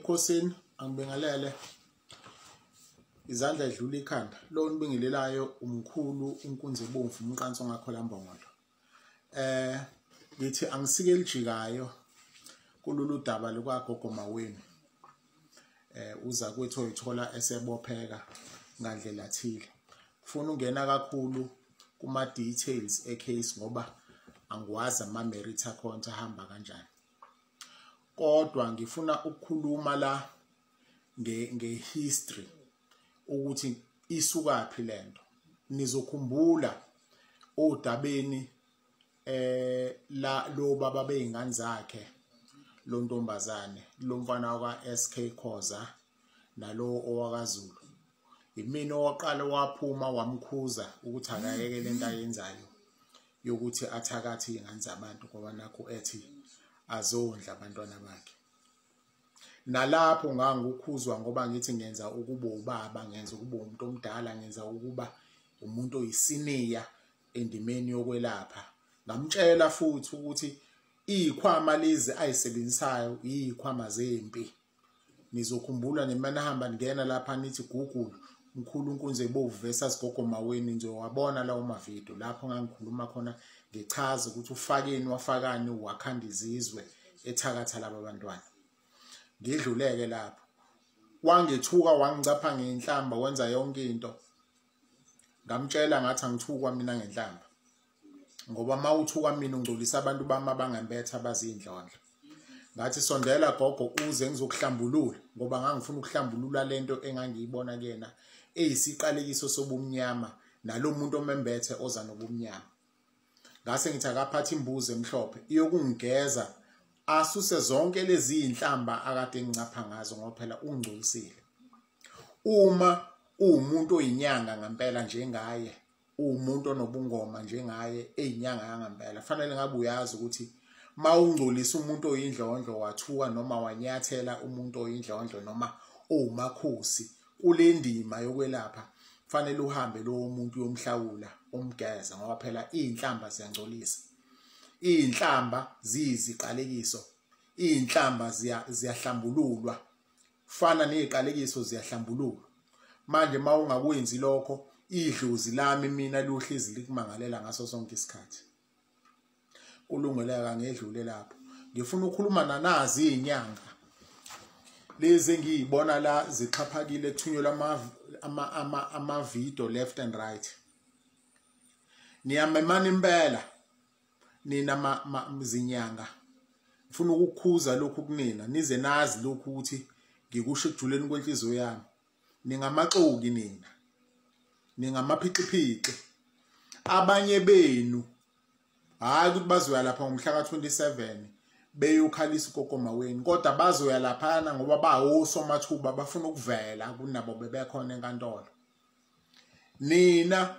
Ebukhosini angibingelele, izandla edlula ikhanda. Lo nibingelelayo umkhulu uNkunzi ebomvu umqanso ongakhola mbongolo. Ngithi angisike elijikayo kulolu daba lukaGogo Maweni. Uza kwethu oyithola esebopheka ngandlela thile. Ufuna ungena kakhulu kuma details e-case ngoba angiwazi ama merit akhona ahamba kanjani. Kodwa ngifuna ukukhuluma la nge-history ukuthi isukaphi lento. Nizokhumbula odabeni la lo baba beingane zakhe lo ntombazane lo mfana ka SK Khoza nalo owakaZulu. Imina owaqala waphuma wamkhuza ukuthi akayeke lento ayenzayo yokuthi athakathe izingane zabantu ngoba nakho ethi azondla abantwana bakhe. Nalapho ngangukhuzwa ngoba ngithi ngenza ukuba ubaba, ngenza ukuba umuntu omdala, ngenza ukuba umuntu oyisiniya endimeni yokwelapha. Ngamtshela futhi ukuthi izikhwama lezi ayisebenzisayo izikhwama zempi. Nizokhumbula nemanahamba ningena lapha nithi Google mkhulu uNkunzi ebomvu versus Gogo Maweni, nje wabona lawo mavidiyo lapho ngangikhuluma khona ngichaza ukuthi ufakeni wafakani wakhanda izizwe ethakatha laba bantwana. Ngidluleke lapho, wangethuka wangicapha ngenhlamba wenza yonke into. Ngamtshela ngathi angithukwa mina ngenhlamba ngoba mawuthuka mina ungcolisa abantu bami abangembetha abazindlondlo. Ngathi sondela gogo uze ngizokuhlambulula ngoba ngangifuna ukuhlambulula lento engangiyibona kuyena eyisiqalekiso sobumnyama nalo muntu omembethe oza nobumnyama. Ngase ngithi akaphatha imbuzi emhlophe iyokungigeza asuse zonke lezi inhlamba akade ngincapha ngazo ngoba phela ungcolisile. Uma uwumuntu oyinyanga ngempela njengaye, uwumuntu onobungoma njengaye eyinyanga yangempela, fanele ngabe uyazi ukuthi mawungcolisa umuntu oyindlondlo wathuka noma wanyathela umuntu oyindlondlo noma owumakhosi kule ndima yokwelapha, fanele uhambe lowo muntu uyomhlawula umgeza ngoba phela izinhlamba ziyangcolisa. Izinhlamba ziyiziqalekiso, izinhlamba ziyahlambululwa, fana neziqalekiso ziyahlambululwa. Manje mawungakwenzi lokho idlozi lami mina luhlezi likumangalela ngaso sonke isikhathi. Kulungeleka ngedlule lapho. Ngifuna ukukhuluma nanazi izinyanga lezi engiyibona la zixhaphakile kuthunyelwa ama video left and right. Niyamemana impela nina zinyanga. Ngifuna ukukhuza lokhu kunina nize nazi lokhu ukuthi ngikusho ekujuleni kwenhliziyo yami. Ningamaxoki nina, ningamaphixiphixi. Abanye benu hayi ukuthi bazoya lapha ngomhla ka-27 beyokhalisa uGogo Maweni, kodwa bazoya laphana ngoba bawosomathuba bafuna ukuvela kunabo bebekhona enkantolo. Nina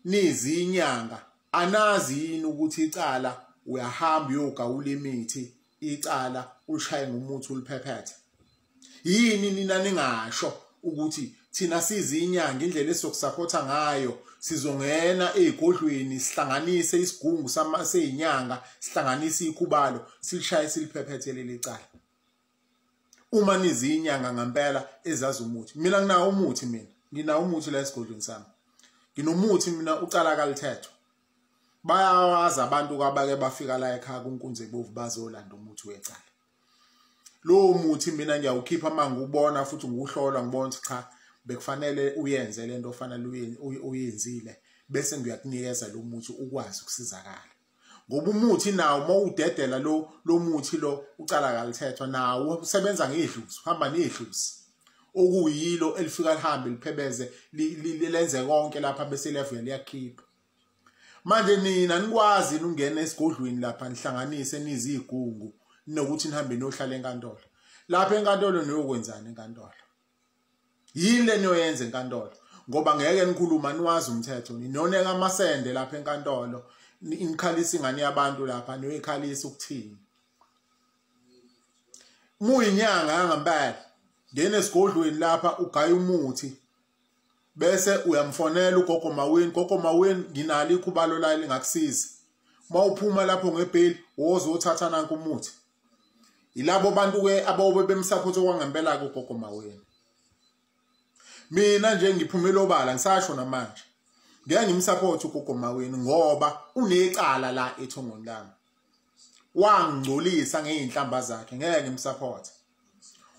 nizinyanga anazi yini ukuthi icala uyahamba uyogawula imithi, icala ulishaye ngomuthi uliphephethe? Yini nina ningasho ukuthi thina sizinyanga indlela esizokusupporta ngayo sizongena ezigodlweni sihlanganise isigungu sezinyanga, sihlanganise ikhubalo, silishaye siliphephethe leli cala? Uma nizinyanga ngempela ezazi umuthi, mina nginawo umuthi, mina nginawo umuthi la esigodlweni sami, nginomuthi mina ucala kalithethwa. Bayawazi abantu abake bafika la ekhaya kuNkunzi ebomvu bazolanda umuthi wecala. Lowo muthi mina ngiyawukhipha mangiwubona futhi ngiwuhlola ngibona ukuthi cha bekufanele uyenze lento ofanele uyenzile, bese ngiyakunikeza lo muthi ukwazi ukusizakala. Ngoba umuthi nawo mawudedela lo muthi lo ucala kalithethwa nawo usebenza ngedluzi, uhamba nedluzi okuyilo elifika lihambe liphebeze lenze konke lapha bese liyavuya liyakhipha. Manje nina nikwazi ungena esigodlweni lapha nihlanganise nizigungu nokuthi nihambe niyohlala enkantolo. Lapha enkantolo niyokwenzani enkantolo? Yini le niyoyenza enkantolo? Ngoba ngeke nikhuluma niwazi umthetho, ninoneka amasende lapha enkantolo, nikhalisa ingane yabantu lapha, niyoyikhalisa ukuthini? Muyinyanga yangempela, ngena esigodlweni lapha ugaya umuthi bese uyamfonela uGogo Maweni, Gogo Maweni nginalo ikhubalo la lingakusiza. Mawuphuma lapho ngebheli wozothatha nanku umuthi. Yilabo bantu ke abawobe bemsupport okwangempela ke ugogo Maweni. Mina nje ngiphumela obala ngisasho namanje. Ngeke ngimsupport ugogo Maweni ngoba unecala la ethongweni lami. Wangingcolisa ngeyinhlamba zakhe, ngeke ngimsupport.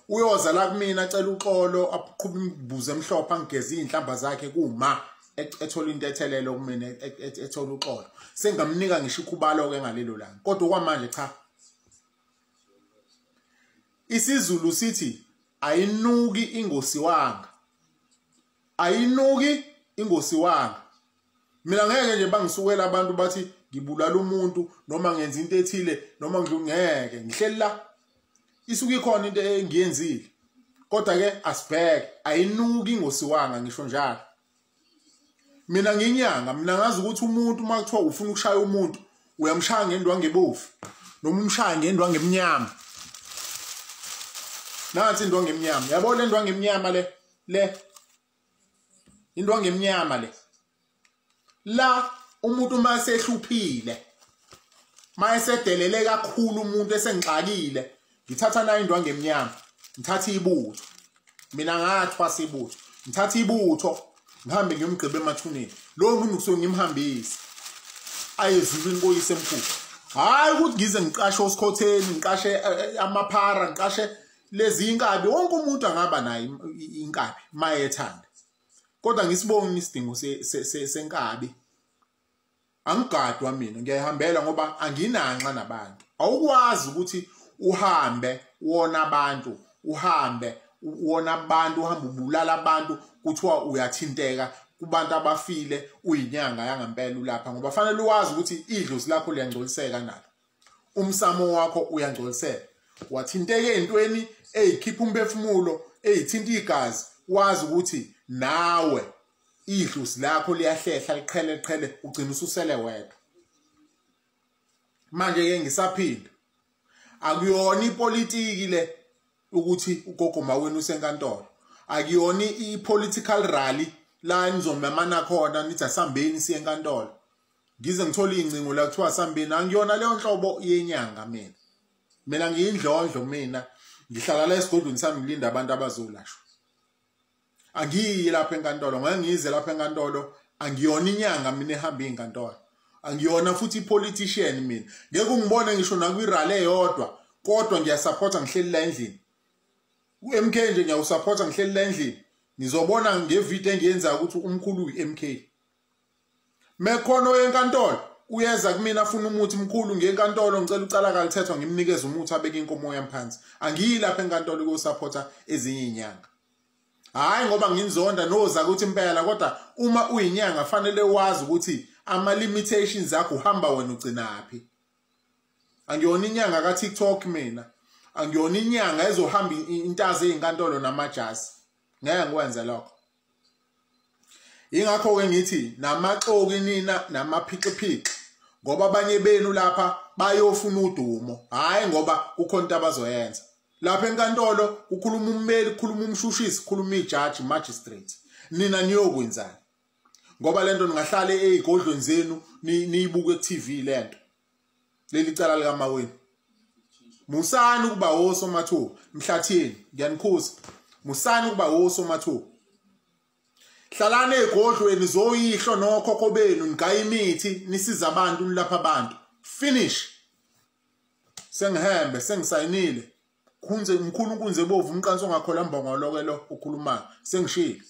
Uyoza la kumina acela uxolo, aqhube imbuzo emhlophe, angigeze izinhlamba zakhe kuma ethola into ethelelo kumina, ethola uxolo. Sengamnika ngisho ikhubalo ke ngalelo langa. Kodwa kwamanje cha. IsiZulu sithi ayinuki ingosiwanga. Ayinuki ingosiwanga. Mina ngeke nje bangisukela abantu bathi ngibulala umuntu noma ngenza into ethile noma ngeke ngihleli la. Isuke ikhona into engiyenzile. Kodwa ke asibheke, ayinuki ingosiwanga ngisho njalo. Mina nginyanga, mina ngazi ukuthi umuntu uma kuthiwa ufuna ukushaya umuntu, uyamshaya ngendwangu ebovu noma umshaya ngendwangu emnyama. Nansi indwangu emnyama. Yabo le ndwangu emnyama le, le. Indwangu emnyama le. La umuntu uma sehluphile, mayesedelele kakhulu umuntu esengixakile, ngithatha nayo indwangu emnyama, ngithatha ibutho. Mina ngathwasa ibutho. Ngithatha ibutho, ngihambe ngiyomgqiba emathuneni. Lo muntu kusuke ngimhambise aye ezulwini koyise emkhulu. Hayi ukuthi ngize ngiqashe osikhotheni, ngiqashe amaphara, ngiqashe lezi inkabi. Wonke umuntu angaba nayo inkabi mayethanda. Kodwa ngisibonga isidingo senkabi. Angigadwa mina, ngiyayihambela ngoba anginanxa nabantu. Awukwazi ukuthi uhambe wona abantu, uhambe wona abantu, uhambe ubulala abantu, kuthiwa uyathinteka kubantu abafile, uyinyanga yangempela ulapha, ngoba fanele uwazi ukuthi idlozi lakho liyangcoliseka nalo. Umsamo wakho uyangcoliseka. Wathinteka ezintweni ezikhipha umphefumulo, ezithinta igazi, wazi ukuthi nawe idlozi lakho liyahlehla liqhele liqhele, ugcina ususele wedwa. Manje ke ngisaphinda, akuyona ipolitiki le ukuthi ugogo Maweni usenkantolo. Akuyona i-political rally la nizomemana khona nithi asambeni siye enkantolo. Ngize ngithole ingcingo la kuthiwa asambeni. Angiyona leyo nhlobo yenyanga mina. Mina ngiyindlondlo mina. Ngihlala la esigodlweni sami ngilinda abantu abazolashwa. Angiyi lapha enkantolo, ngeke ngize lapha enkantolo. Angiyona inyanga mina ehamba inkantolo. Angiyona futhi i-politician mina. Ngeke ungibone ngisho nakwi-rally eyodwa, kodwa ngiyasupporta ngihleli la endlini. U-MK nje ngiyawusupporta ngihleli la endlini. Nizobona ngevideo engiyenza ukuthi umkhulu uyi-MK. Mekhono yenkantolo uyeza kumina afuna umuthi mkhulu ngenkantolo, ngicela ucala kalithethwa, ngimnikeze umuthi abeke inkomo yami phansi. Angiyi lapha enkantolo ukuyosupporta ezinye izinyanga. Hayi ngoba nginizonda noza ukuthi impela, kodwa uma uyinyanga fanele wazi ukuthi ama limitations akho uhamba wena ugcinaphi. Angiyona inyanga ka TikTok mina. Angiyona inyanga ezohamba intazi ezinkantolo namajazi. Ngeke ngikwenze lokho. Ingakho ke ngithi namaxoki nina namaphixiphixi, ngoba abanye benu lapha bayofuna udumo, hayi ngoba kukhona into abazoyenza. Lapha enkantolo kukhuluma ummeli, kukhuluma umshushisi, kukhuluma ijaji, magistrate. Nina niyokwenzani? Ngoba lento ningahlale ezigodlweni zenu niyibuke ku TV lento. Leli cala lika Maweni. Musani ukuba wosomathuba, mhlathini ngiyanikhuza. Musani ukuba wosomathuba. Hlalani ezigodlweni zoyihlo nokhokho benu, nigaye imithi, nisiza abantu, nilapha abantu. Finish. Sengihambe, sengisayinile. Khunze mkhulu unkunze bovu umqanso ongakholwa mbongolo ke lo ukhulumayo. Sengishilo.